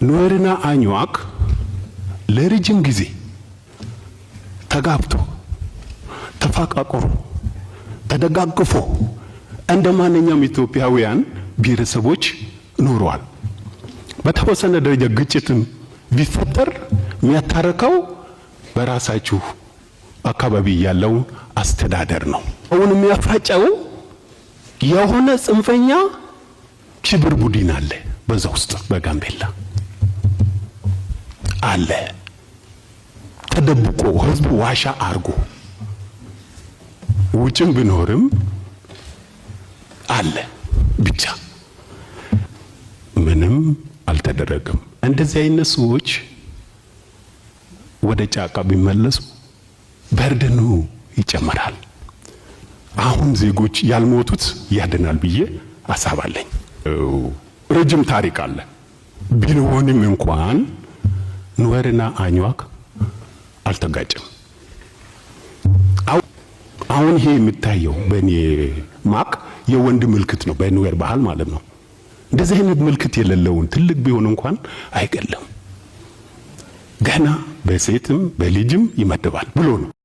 ኑዌርና አኝዋክ ለረጅም ጊዜ ተጋብቶ፣ ተፈቃቅሮ፣ ተደጋግፎ እንደ ማንኛውም ኢትዮጵያውያን ብሔረሰቦች ኖረዋል። በተወሰነ ደረጃ ግጭትም ቢፈጠር የሚያታረቀው በራሳችሁ አካባቢ ያለውን አስተዳደር ነው። አሁን የሚያፋጨው የሆነ ጽንፈኛ ሽብር ቡድን አለ፣ በዛ ውስጥ በጋምቤላ አለ ተደብቆ፣ ህዝቡ ዋሻ አርጎ ውጭም ቢኖርም አለ። ብቻ ምንም አልተደረገም። እንደዚህ አይነት ሰዎች ወደ ጫካ ቢመለሱ burden ኑ ይጨምራል። አሁን ዜጎች ያልሞቱት ያድናል ብዬ ሀሳብ አለኝ። ረጅም ታሪክ አለ። ቢሆንም እንኳን ኑዌርና አኝዋክ አልተጋጨም። አሁን ይሄ የሚታየው በእኔ ማቅ የወንድ ምልክት ነው፣ በኑዌር ባህል ማለት ነው። እንደዚህ አይነት ምልክት የሌለውን ትልቅ ቢሆን እንኳን አይገለም። ገና በሴትም በልጅም ይመደባል ብሎ ነው።